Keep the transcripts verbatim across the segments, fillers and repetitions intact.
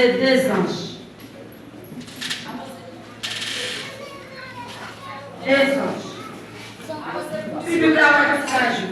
Se de zanj. De zanj. Piblik la wè ki sa jwe.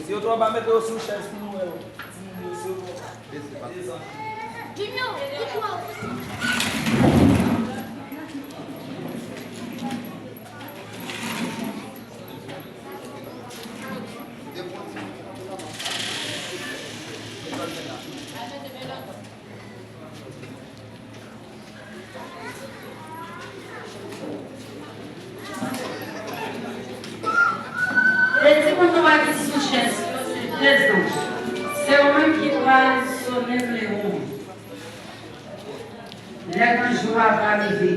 Si yo twò ba, mete yo sou chèz pou nou wè yo. Di nou yo si yo twò ba. De zanj. E timoun nou wè ki sou chèz yo, se de zanj. Se yo menm ki pral sonnen klewon an. Lè gran jou a va leve.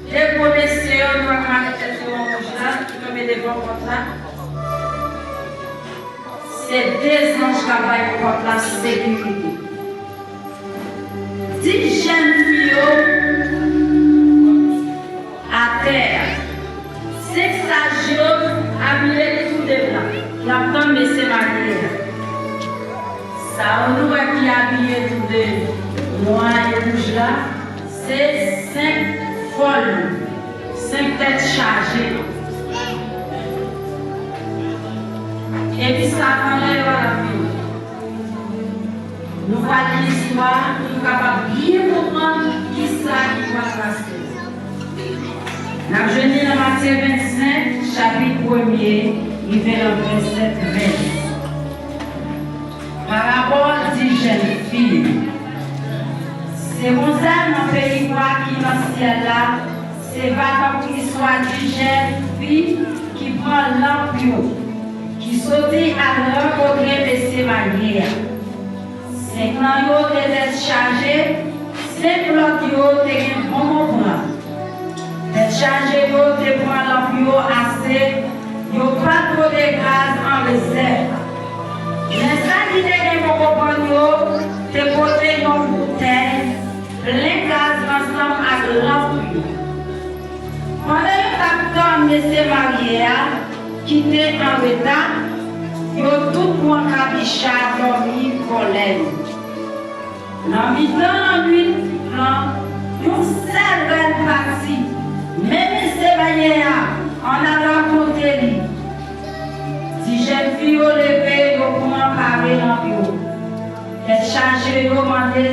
De gwo mesye yo, nou wè k mare tèt yo an wouj la, ki tonbe devan pòt la. Se de zanj k ap bay pòt la sekirite. Dis jèn fi yo atè a. Senk saj yo abiye tou de blan. Y ap tann mesye marye a. Sa yo nou wè ki abiye tou de nwa e wouj la, se senk fòl yo, senk tèt chaje. Epi Satan lè yo al ap vini. Nou pral li istwa pou nou kapab byen konprann kisa ki pral pase. N ap jwenn li nan Matye vennsenk, chapit premye, rive nan vèsè trèz. Parabòl dis jèn fi. Se konsa nan peyi Pwa ki nan syèl la, se va tankou istwa dis jèn fi ki pran lanp yo, ki soti al rankontre mesye marye a. Senk nan yo te tèt chaje, senk lòt yo te gen bon konprann. Tèt chaje yo te pran lanp yo ase, yo pa t pote gaz an rezèv. Men sa ki te gen bon konprann yo te pote yon boutèy plen gaz ansanm ak lanp yo. Pandan yo t ap tann mesye marye a, ki te anreta, yo tout pran kabicha dòmi vòlè yo. Nan mitan lannwit lan, yon sèl rèl pati, men mesye marye a, ann al rakonte li. Dis jèn fi yo leve, yo pran pare lanp yo. Tèt chaje yo mande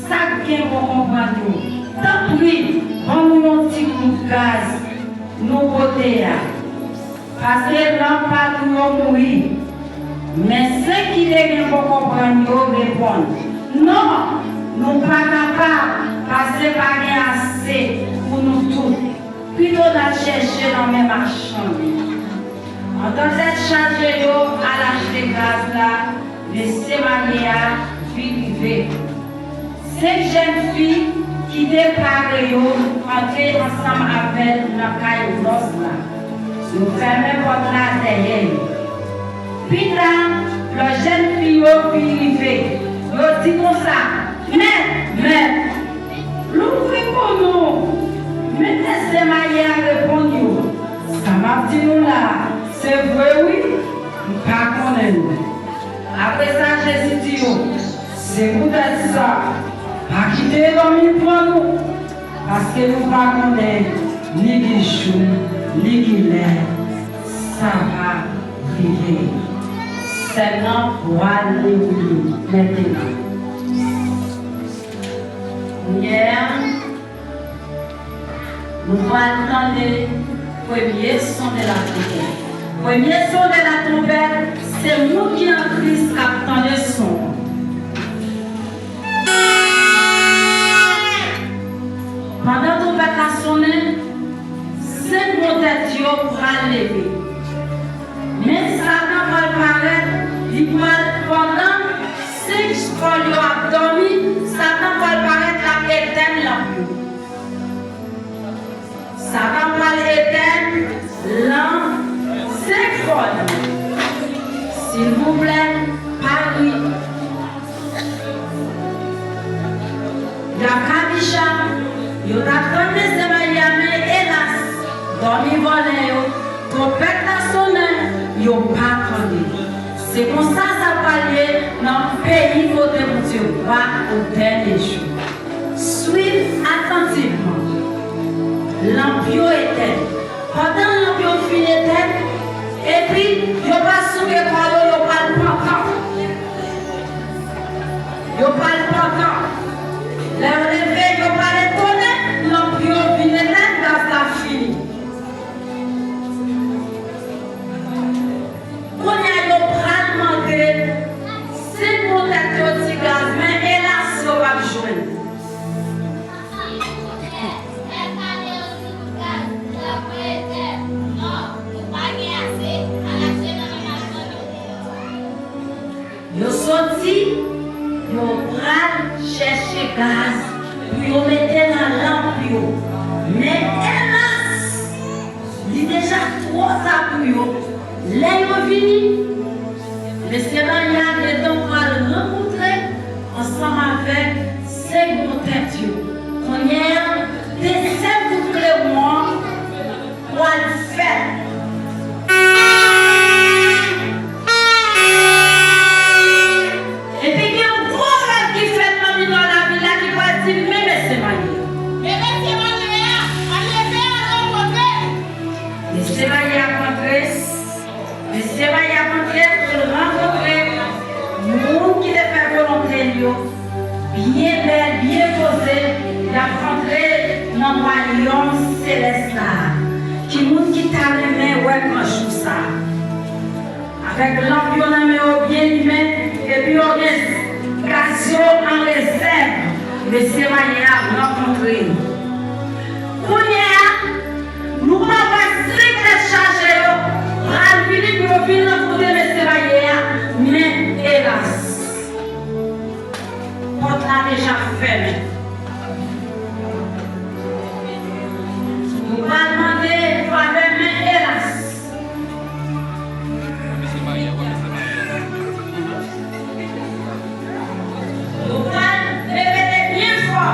sa k gen bon konprann yo, tanpri, ban nou yon ti kout gaz nou pote a. Paske lanp pa tou yo mouri. Men senk ki te gen bon konprann yo reponn, non, nou pa kapab, paske pa gen ase pou nou tout. Pito n al chèche nan men machann. Antan tèt chaje yo al achte gaz la, mesye marye a vin rive. Senk jèn fi ki te pare yo antre ansanm avè l nan kay nòs la. Yo fèmen pòt la dèyè yo. Pita, lòt jèn fi yo vin rive. Yo di konsa, mèt, mèt, louvri pou nou. Men mesye marye a reponn yo, sa m ap di nou la a, se vre wi, m pa konnen nou. Apre sa, Jezi di yo, se poutèt sa, pa kite dòmi pran nou, paske nou pa konnen ni ki jou, ni ki lè sa va rive. Sèn nan pral dewoule mentenan. Kounye a, nou pral tande premye son de latwonpèt. Premye son de latwonpèt, se moun ki an Kris k ap tande son an. Pandan twonpèt la sonnen, senk bon tèt yo pral leve. Men Satan pral parèt, li pral, pandan senk fòl yo ap dòmi, Satan pral parèt, l ap etèn lanp yo. Satan pral etèn lanp senk fòl yo. Silvouplè, pa ri. Y ap kabicha, yo t ap tann mesye marye a, men elas, dòmi vòlè yo, twonpèt la sonnen, yo pa tande. Se konsa sa pral ye nan peyi kote Bondye va o dènye jou. Swiv atantivman. Lanp yo etèn. Pandan lanp yo fin etèn, epi yo pa souke kò yo, yo pral pantan. Yo pral pantan. Lè yo leve, yo pral etone, lanp yo vin etèn, gaz la fini. Kounye a, yo pral mande senk moun tèt yo ti gaz, men elas, yo p ap jwenn. Yo soti, yo pral chèche gaz pou yo mete nan lanp yo. Men elas, li deja twò ta pou yo. Lè yo vini, mesye Maya gentan pral rankontre ansanm avèk senk moun tèt yo. Kounye a, desè kout klewon an pral fèt. Epi gen yon gwo rèd ki fèt nan mitan lavil la ki pral di, men mesye Maya. Men mesye Maya a, al leve al rankontre. Mesye Maya ap antre. Mesye Maya ap antre pou l rankontre moun ki te fè volonte l yo. Byen bèl, byen poze, y ap rantre nan wayòm selès la a. Ki moun ki ta renmen wè gran jou sa a? Avèk lanp yo nan men yo byen limen, epi yo gen gaz yo an rezèv, mesye Maya ap rankontre. Kounye a, nou pral wè senk tèt chaje yo pral vini pou yo vin rankontre mesye Maya a, men elas. Pòt la deja fèmen. Nou pral mande favè, men elas. Nou pral repete byen fò.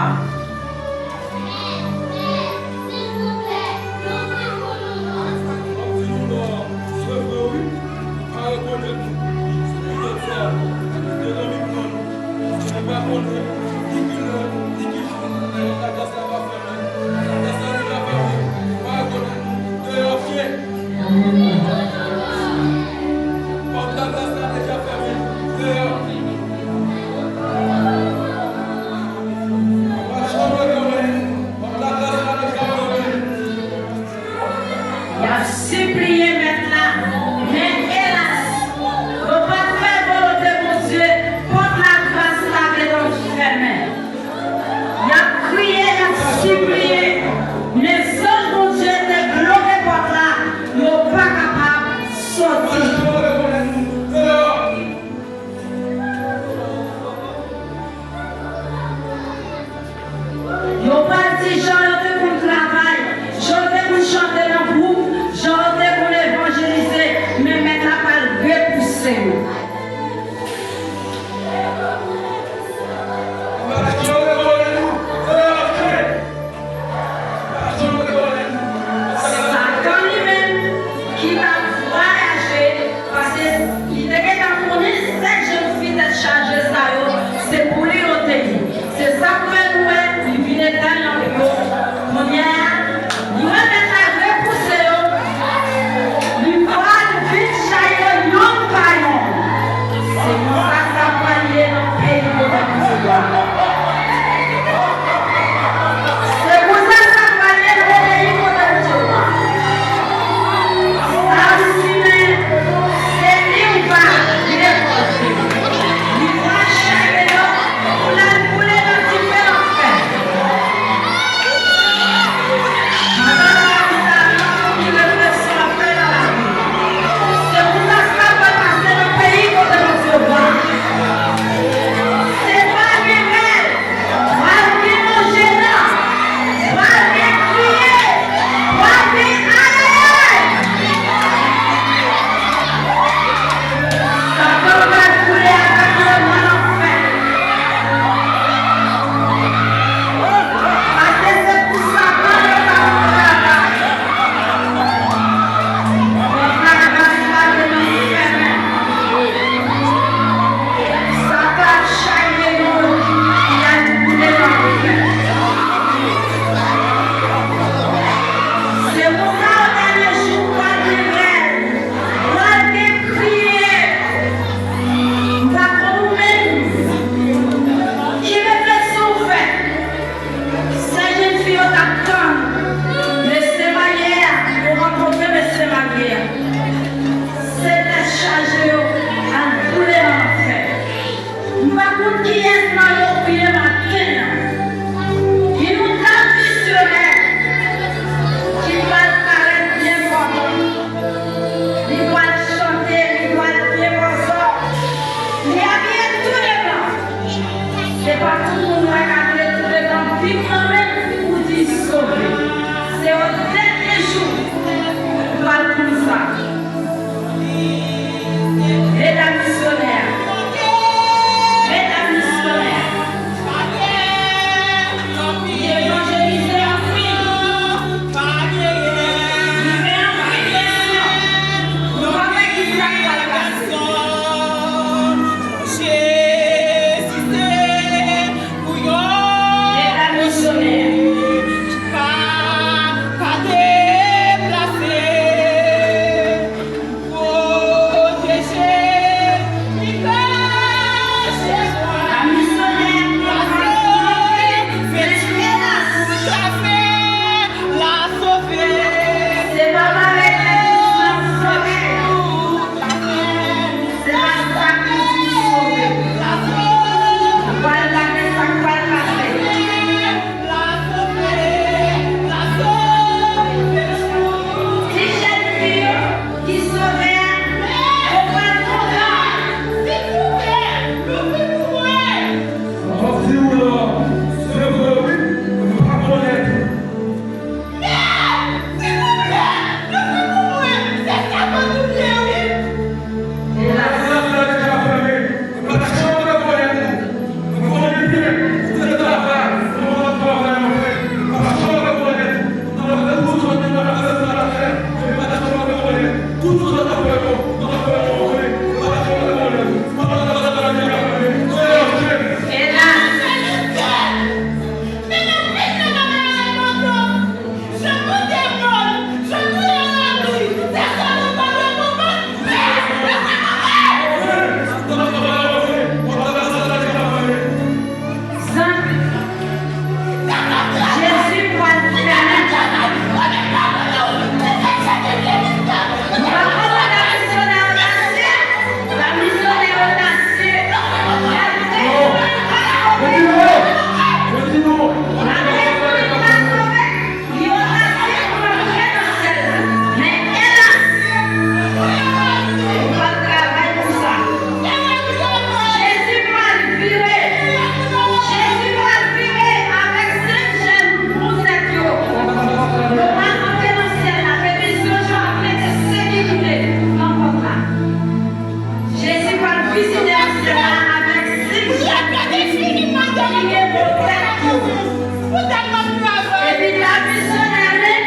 Misyonè, men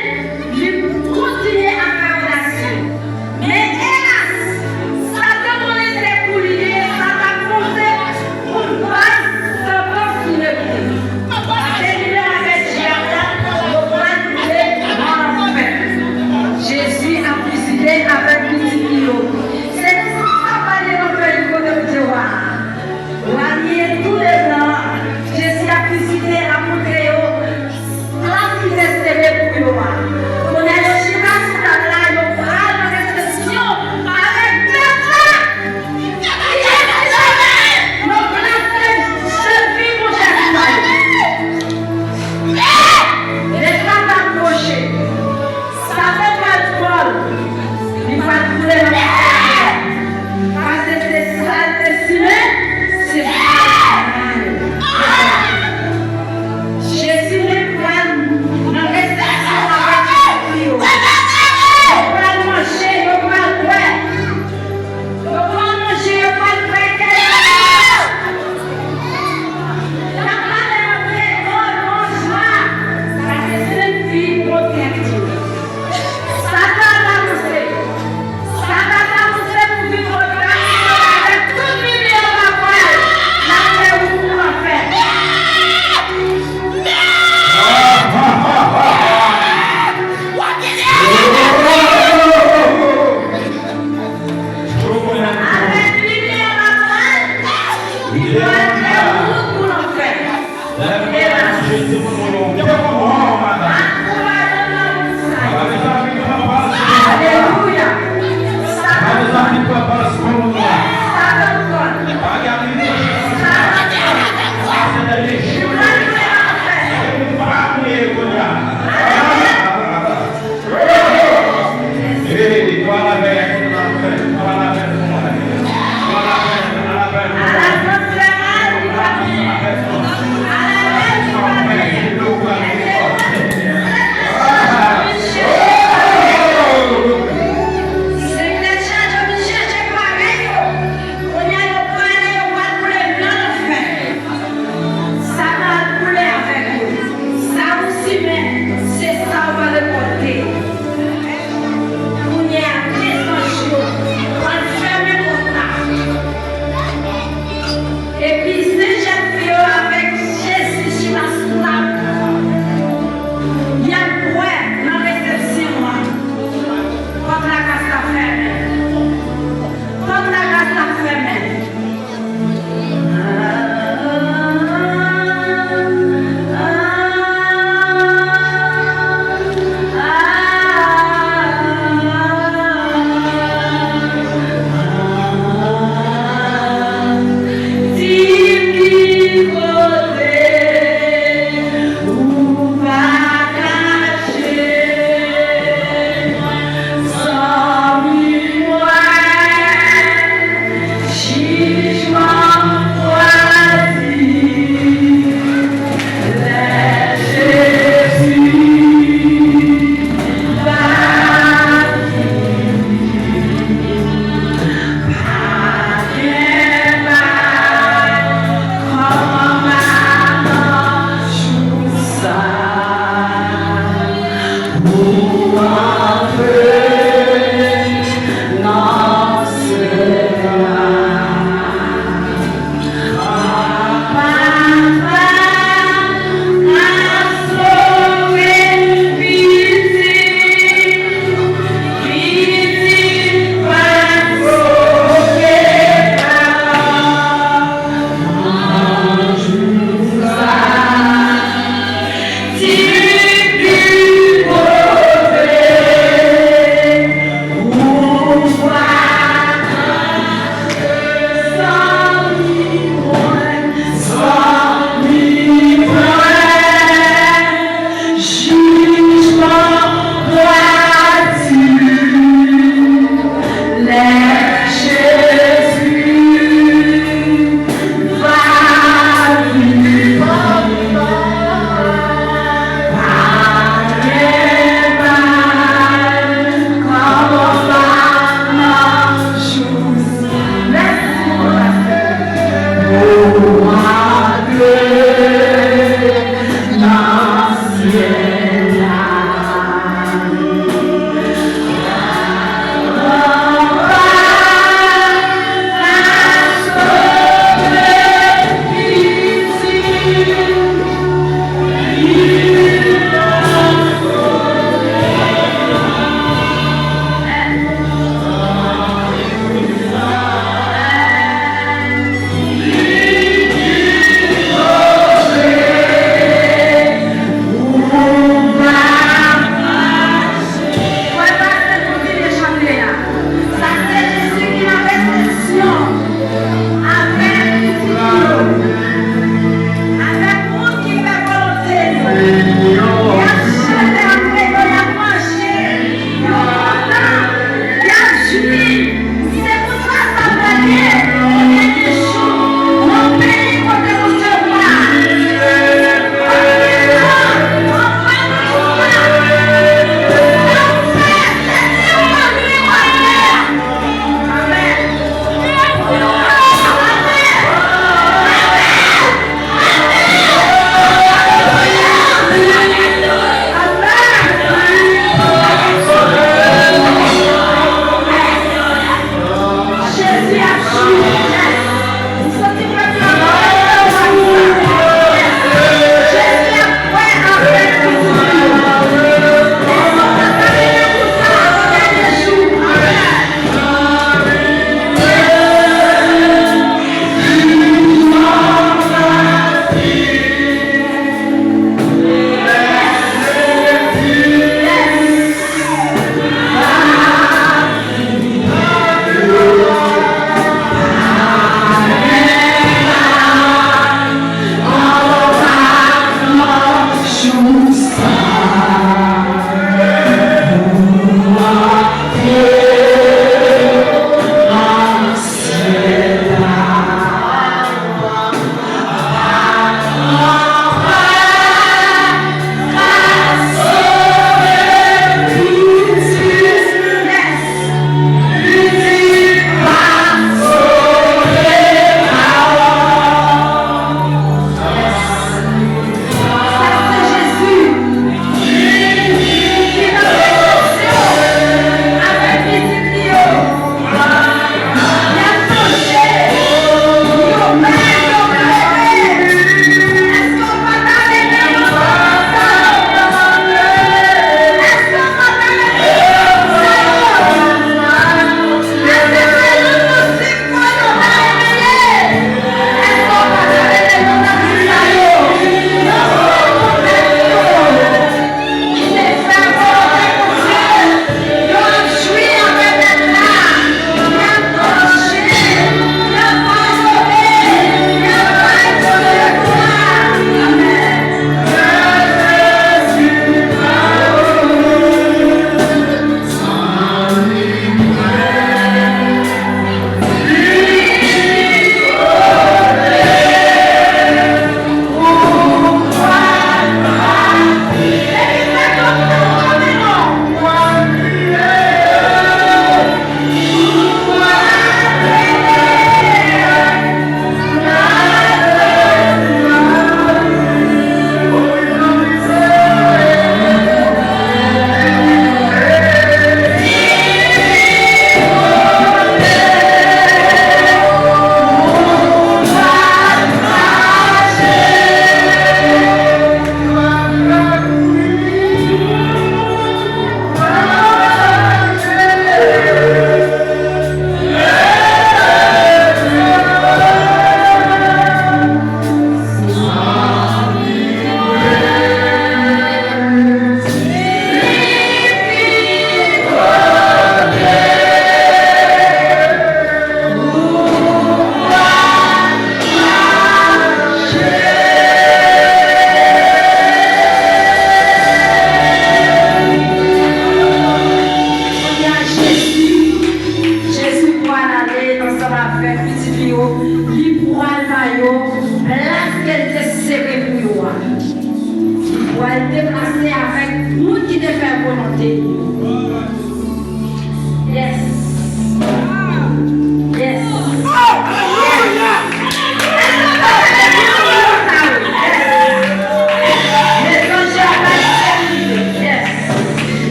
li kontinye ap fè odas li. Men elas, Satan konnen se pou li ye, sa t ap konte pou l bay tanpon ki merite. Paske li menm avèk dyab la, yo pral koule nan lanfè. Jezi ap vizite avèk pitit li yo. Se konsa sa pale nan peyi kote w te wa. Wa li ye tou de blan an. Jezi ap vizite, ap montre yo plas ki te sere pou yo a. Kounye a yo chita sou tab la, yo pral nan resepsyon avèk tèt la. Yo plase chevi pou Jezi. Lè sa t apwoche, Satan pral pran l, li pral koule nan lanfè. Paske se sa l te simen, se sa l pral. Jezi menm pral nan resepsyon avèk disip li yo. Yo pral manje, yo pral bwè. Yo pral manje, yo pral bwè. Y ap pale antre yo nan jwa, paske se fi pwotèk yo. Sa Papa anonse, sa Papa anonse pou vin odansyè avèk tout Bib yo pa kwè, l ap fè wout pou lanfè. Avèk Bib yo pa kwè, li pral fè wout pou lanfè. Alelouya. Sa pral koule avèk yo. Sa ou simen, se sa ou va rekòlte. Kounye a, de zanj yo pral fèmen pòt la. Epi, Sen Jèf yo avèk Jezi chita sou tab. Y ap bwè nan resepsyon an. Pòt lagras la fèmen. Pòt lagras la fèmen.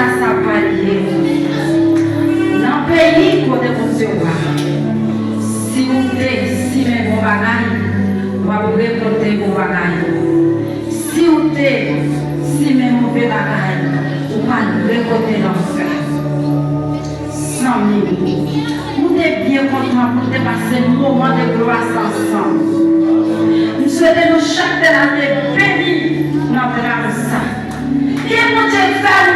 Sa pa l ye. Nan peyi kote Bondye w a, si w te simen bon bagay, w ap rekòlte bon bagay. Si w te simen move bagay, ou pral rekòlte lanfè. Zanmi m, nou te byen kontan pou n te pase moman de glwa sa ansanm. M swete nou chak te la te beni nan dram sa. Ke Bondye fè nou